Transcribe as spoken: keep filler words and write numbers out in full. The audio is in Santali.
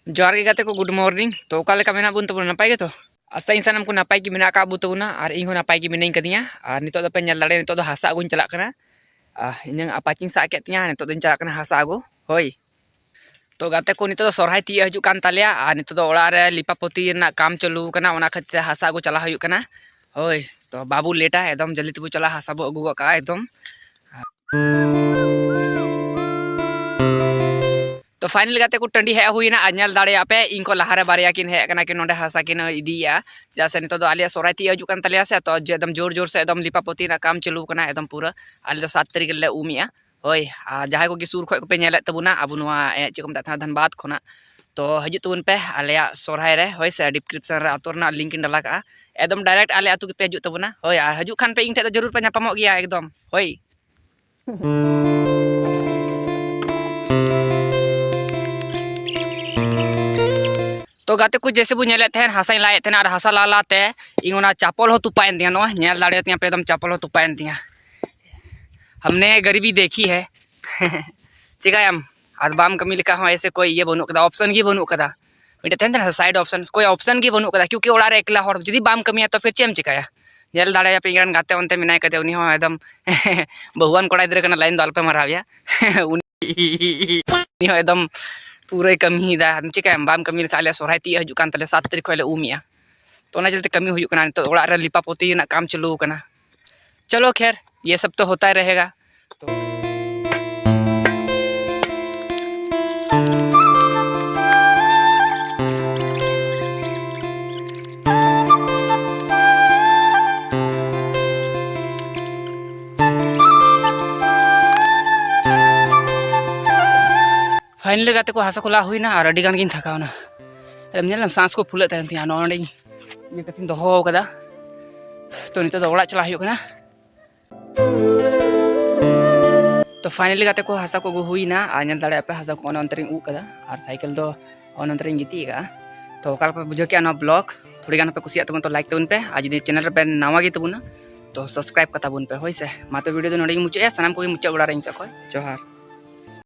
ᱡᱚᱦᱟᱨ ᱜᱮ ᱜᱟᱛᱮ ᱠᱚ, good morning᱾ ᱛᱚ, ᱚᱠᱟ ᱞᱮᱠᱟ ᱢᱮᱱᱟᱜ ᱵᱚᱱ ᱛᱟᱵᱚᱱᱟ? ᱱᱟᱯᱟᱭ ᱜᱮᱛᱚ? ᱟᱥᱟᱭᱟᱹᱧ ᱥᱟᱱᱟᱢ ᱠᱚ ᱱᱟᱯᱟᱭ ᱜᱮ ᱢᱮᱱᱟᱜ ᱟᱠᱟᱫ ᱵᱚ ᱛᱟᱵᱚᱱᱟ, ᱟᱨ ᱤᱧ ᱦᱚᱸ ᱱᱟᱯᱟᱭ ᱜᱮ ᱢᱤᱱᱟᱹᱧ ᱠᱟᱫᱤᱧᱟ᱾ ᱟᱨ ᱱᱤᱛᱚᱜ ᱫᱚᱯᱮ ᱧᱮᱞ ᱫᱟᱲᱮᱭᱟᱜᱼᱟ, ᱱᱤᱛᱚᱜ ᱫᱚ ᱦᱟᱥᱟ ᱟᱹᱜᱩᱧ ᱪᱟᱞᱟᱜ ᱠᱟᱱᱟ᱾ ᱟᱨ ᱤᱧᱟᱹᱝ ᱟᱯᱟᱪᱤᱧ ᱥᱟᱵ ᱠᱮᱫ ᱛᱤᱧᱟᱹ, ᱱᱤᱛᱚᱜ ᱫᱚᱧ ᱪᱟᱞᱟᱜ ᱠᱟᱱᱟ ᱦᱟᱥᱟ ᱟᱹᱜᱩ᱾ ᱦᱳᱭ᱾ ᱛᱚ ᱜᱟᱛᱮ ᱠᱚ, ᱱᱤᱛᱚᱜ ᱫᱚ ᱥᱚᱨᱦᱟᱭ ᱛᱤᱭᱳᱜ ᱦᱤᱡᱩᱜ ᱠᱟᱱ ᱛᱟᱞᱮᱭᱟ, ᱟᱨ ᱱᱤᱛᱚᱜ ᱫᱚ ᱚᱲᱟᱜ ᱨᱮ ᱞᱤᱯᱟ ᱯᱚᱛᱤ ᱨᱮᱱᱟᱜ ᱠᱟᱢ ᱪᱟᱹᱞᱩ ᱟᱠᱟᱱᱟ, ᱚᱱᱟ ᱠᱷᱟᱹᱛᱤᱨ ᱛᱮ ᱦᱟᱥᱟ ᱟᱹᱜᱩ ᱪᱟᱞᱟᱣ ᱦᱩᱭᱩᱜ ᱠᱟᱱᱟ᱾ ᱦᱳᱭ, ᱛᱚ ᱵᱟᱵᱚ ᱞᱮᱴᱟ, ᱮᱠᱫᱚᱢ ᱡᱚᱞᱫᱤ ᱛᱮᱵᱚ ᱪᱟᱞᱟᱜᱼᱟ, ᱦᱟᱥᱟ ᱵᱚ ᱟᱹᱜᱩ ᱜᱚᱫ ᱠᱟᱜᱼᱟ ᱮᱠᱫᱚᱢ᱾ ᱛᱚ finally ᱜᱟᱛᱮ ᱠᱚ, ᱴᱟᱺᱰᱤ ᱦᱮᱡ ᱦᱩᱭᱱᱟ, ᱟᱨ ᱧᱮᱞ ᱫᱟᱲᱮᱭᱟᱜ ᱯᱮ, ᱤᱧ ᱠᱚ ᱞᱟᱦᱟᱨᱮ ᱵᱟᱨᱭᱟ ᱠᱤᱱ ᱦᱮᱡ ᱟᱠᱟᱱᱟ ᱠᱤᱱ ᱱᱚᱸᱰᱮ ᱦᱟᱥᱟ ᱠᱤᱱ ᱤᱫᱤᱭᱮᱫᱼᱟ᱾ ᱪᱮᱫᱟᱜ ᱥᱮ ᱱᱤᱛᱚᱜ ᱫᱚ ᱟᱞᱮᱭᱟᱜ ᱥᱚᱨᱦᱟᱭ ᱛᱤᱭᱳᱜ ᱦᱤᱡᱩᱜ ᱠᱟᱱ ᱛᱟᱞᱮᱭᱟ ᱥᱮ, ᱛᱚ ᱡᱮ ᱮᱠᱫᱚᱢ ᱡᱳᱨ ᱡᱳᱨ ᱥᱮ ᱮᱠᱫᱚᱢ ᱞᱤᱯᱟ ᱯᱚᱛᱤ ᱨᱮᱱᱟᱜ ᱠᱟᱢ ᱪᱟᱹᱞᱩ ᱟᱠᱟᱱᱟ ᱮᱠᱫᱚᱢ ᱯᱩᱨᱟᱹ᱾ ᱟᱞᱮ ᱫᱚ ᱥᱟᱛ ᱛᱟᱹᱨᱤᱠᱷ ᱨᱮᱞᱮ ᱩᱢᱮᱜᱼᱟ᱾ ᱦᱳᱭ, ᱟᱨ ᱡᱟᱦᱟᱸᱭ ᱠᱚᱜᱮ ᱥᱩᱨ ᱠᱷᱚᱡ ᱠᱚᱯᱮ ᱧᱮᱞᱮᱫ ᱛᱟᱵᱚᱱᱟ ᱟᱵᱚ ᱱᱚᱣᱟ, ᱮ, ᱪᱮᱫ ᱠᱚ ᱢᱮᱛᱟᱜ ᱛᱟᱦᱮᱱᱟ, ᱫᱷᱟᱱᱵᱟᱫᱽ ᱠᱷᱚᱱᱟᱜ, ᱛᱚ ᱦᱤᱡᱩᱜ ᱛᱟᱵᱚᱱ ᱯᱮ ᱟᱞᱮᱭᱟᱜ ᱥᱚᱨᱦᱟᱭ ᱨᱮ᱾ ᱦᱳᱭ ᱥᱮ, description ᱨᱮ ᱟᱛᱳ ᱨᱮᱱᱟᱜ link ᱤᱧ ᱰᱟᱞᱟ ᱠᱟᱜᱼᱟ᱾ ᱮᱠᱫᱚᱢ direct ᱟᱞᱮ ᱟᱛᱳ ᱜᱮᱯᱮ ᱦᱤᱡᱩᱜ ᱛᱟᱵᱚᱱᱟ᱾ ᱦᱳᱭ, ᱟᱨ ᱦᱤᱡᱩᱜ ᱠᱷᱟᱱ ᱯᱮ ᱤᱧ ᱴᱷᱮᱡ ᱫᱚ ᱡᱟᱹᱨᱩᱲ ᱯᱮ ᱧᱟᱯᱟᱢᱚᱜ ᱜᱮᱭᱟ ᱮᱠᱫᱚᱢ᱾ ᱦᱳᱭ᱾ ᱛᱚ ᱜᱟᱛᱮ ᱠᱚ, ᱡᱮᱭᱥᱮ ᱵᱚ ᱧᱮᱞᱮᱫ ᱛᱟᱦᱮᱱ, ᱦᱟᱥᱟᱧ ᱞᱟᱭᱮᱫ ᱛᱟᱦᱮᱱᱟ, ᱟᱨ ᱦᱟᱥᱟ ᱞᱟ ᱞᱟ ᱛᱮ ᱤᱧ ᱚᱱᱟ ᱪᱟᱯᱚᱞ ᱦᱚᱸ ᱛᱚᱯᱟᱭᱮᱱ ᱛᱤᱧᱟ᱾ ᱱᱚᱜᱼᱚᱭ ᱧᱮᱞ ᱫᱟᱲᱮᱭᱟᱛᱤᱧᱟ ᱯᱮ, ᱮᱠᱫᱚᱢ ᱪᱟᱯᱚᱞ ᱦᱚᱸ ᱛᱚᱯᱟᱭᱮᱱ ᱛᱤᱧᱟ᱾ हमने गरीबी देखी है। ᱪᱤᱠᱟᱭᱟᱢ, ᱟᱨ ᱵᱟᱢ ᱠᱟᱹᱢᱤ ᱞᱮᱠᱟ ᱦᱚᱸ ᱮᱥᱮ ᱠᱚᱭ ᱤᱭᱟᱹ ᱵᱟᱹᱱᱩᱜ ᱠᱟᱫᱟ, option ᱜᱮ ᱵᱟᱹᱱᱩᱜ ᱠᱟᱫᱟ᱾ ᱢᱤᱫᱴᱮᱡ ᱛᱟᱦᱮᱱ ᱛᱟᱦᱮᱱᱟ side option, ᱠᱳᱭ option ᱜᱮ ᱵᱟᱹᱱᱩᱜ ᱠᱟᱫᱟ, ᱠᱤᱭᱩᱠᱤ ᱚᱲᱟᱜ ᱨᱮ ᱮᱠᱞᱟ ᱦᱚᱲ, ᱡᱩᱫᱤ ᱵᱟᱢ ᱠᱟᱹᱢᱤᱭᱟ ᱛᱚ ᱯᱷᱤᱨ ᱪᱮᱫ ᱮᱢ ᱪᱤᱠᱟᱭᱟ? ᱧᱮᱞ ᱫᱟᱲᱮᱭᱟᱯᱮ ᱤᱧ ᱨᱮᱱ ᱜᱟᱛᱮ ᱚᱱᱛᱮ ᱢᱮᱱᱟᱭ ᱠᱟᱫᱮ, ᱩᱱᱤ ᱦᱚᱸ ᱮᱠᱫᱚᱢ ᱵᱟᱹᱦᱩᱣᱟᱱ ᱠᱚᱲᱟ ᱜᱤᱫᱽᱨᱟᱹ ᱠᱟᱱᱟ, line ᱫᱚ ᱟᱞᱚᱯᱮ ᱢᱟᱨᱟᱣᱮᱭᱟ᱾ ᱩᱱᱤ ᱦᱚᱸ ᱮᱠᱫᱚᱢ ᱯᱩᱨᱟᱹᱭ ᱠᱟᱹᱢᱤᱭᱮᱫᱟ᱾ ᱟᱫᱚᱢ ᱪᱤᱠᱟᱭᱟᱢ, ᱵᱟᱢ ᱠᱟᱹᱢᱤ ᱞᱮᱠᱷᱟᱡ ᱟᱞᱮ ᱥᱚᱨᱦᱟᱭ ᱛᱤᱭᱳᱜ ᱦᱤᱡᱩᱜ ᱠᱟᱱ ᱛᱟᱞᱮᱭᱟ, ᱥᱟᱛ ᱛᱟᱹᱨᱤᱠᱷ ᱠᱷᱚᱡ ᱞᱮ ᱩᱢᱮᱜᱼᱟ᱾ ᱛᱚ ᱚᱱᱟ ᱪᱚᱞᱛᱮ ᱠᱟᱹᱢᱤ ᱦᱩᱭᱩᱜ ᱠᱟᱱᱟ, ᱱᱤᱛᱚᱜ ᱚᱲᱟᱜ ᱨᱮ ᱞᱤᱯᱟ ᱯᱚᱛᱤ ᱨᱮᱱᱟᱜ ᱠᱟᱢ ᱪᱟᱹᱞᱩ ᱟᱠᱟᱱᱟ᱾ ᱪᱚᱞᱚ ᱠᱷᱮᱨ, ᱭᱮ ᱥᱟᱵ ᱛᱚ ᱦᱳᱛᱟ ᱦᱤ ᱨᱮᱦᱮᱜᱟ᱾ ᱛᱚ finally ᱜᱟᱛᱮ ᱠᱚ, ᱦᱟᱥᱟ ᱠᱚ ᱞᱟ ᱦᱩᱭᱱᱟ ᱟᱨ ᱟᱹᱰᱤ ᱜᱟᱱ ᱜᱤᱧ ᱛᱷᱟᱠᱟᱣᱱᱟ᱾ ᱮᱠᱫᱚᱢ ᱧᱮᱞ ᱞᱮᱢ, ᱥᱟᱸᱥ ᱠᱚ ᱯᱷᱩᱞᱟᱹᱜ ᱛᱟᱦᱮᱱ ᱛᱤᱧᱟᱹ᱾ ᱱᱚᱣᱟ ᱚᱸᱰᱮᱧ ᱤᱭᱟᱹ ᱠᱟᱛᱮᱧ ᱫᱚᱦᱚ ᱟᱠᱟᱫᱟ᱾ ᱛᱚ ᱱᱤᱛᱚᱜ ᱫᱚ ᱚᱲᱟᱜ ᱪᱟᱞᱟᱜ ᱦᱩᱭᱩᱜ ᱠᱟᱱᱟ᱾ ᱛᱚ finally ᱜᱟᱛᱮ ᱠᱚ, ᱦᱟᱥᱟ ᱠᱚ ᱟᱹᱜᱩ ᱦᱩᱭᱱᱟ ᱟᱨ ᱧᱮᱞ ᱫᱟᱲᱮᱭᱟᱜ ᱯᱮ, ᱦᱟᱥᱟ ᱠᱚ ᱚᱱᱮ ᱚᱱᱛᱮ ᱨᱤᱧ ᱩᱵ ᱠᱟᱫᱟ ᱟᱨ ᱥᱟᱭᱠᱮᱞ ᱫᱚ ᱚᱱᱮ ᱚᱱᱛᱮ ᱨᱤᱧ ᱜᱤᱛᱤᱡ ᱟᱠᱟᱫᱼᱟ᱾ ᱛᱚ ᱚᱠᱟ ᱞᱮᱠᱟ ᱯᱮ ᱵᱩᱡᱷᱟᱹᱣ ᱠᱮᱜᱼᱟ ᱱᱚᱣᱟ vlog? ᱛᱷᱚᱲᱤ ᱜᱟᱱ ᱯᱮ ᱠᱩᱥᱤᱭᱟᱜ ᱛᱟᱵᱚᱱ ᱛᱚ like ᱛᱟᱵᱚᱱ ᱯᱮ, ᱟᱨ ᱡᱩᱫᱤ channel ᱨᱮᱯᱮ ᱱᱟᱣᱟ ᱜᱮ ᱛᱟᱵᱚᱱᱟ ᱛᱚ subscribe ᱠᱟᱛᱟ ᱵᱚᱱ ᱯᱮ, ᱦᱳᱭ ᱥᱮ᱾ ᱢᱟ ᱛᱚ video ᱫᱚ ᱱᱚᱸᱰᱮ ᱜᱮ ᱢᱩᱪᱟᱹᱫ ᱮᱫᱼᱟ, ᱥᱟᱱᱟᱢ ᱠᱚᱜᱮ ᱢᱩᱪᱟᱹᱫ ᱵᱮᱲᱟ ᱨᱮ ᱤᱧ ᱥᱮᱫ ᱠᱷᱚᱱ ᱡᱚᱦᱟᱨ᱾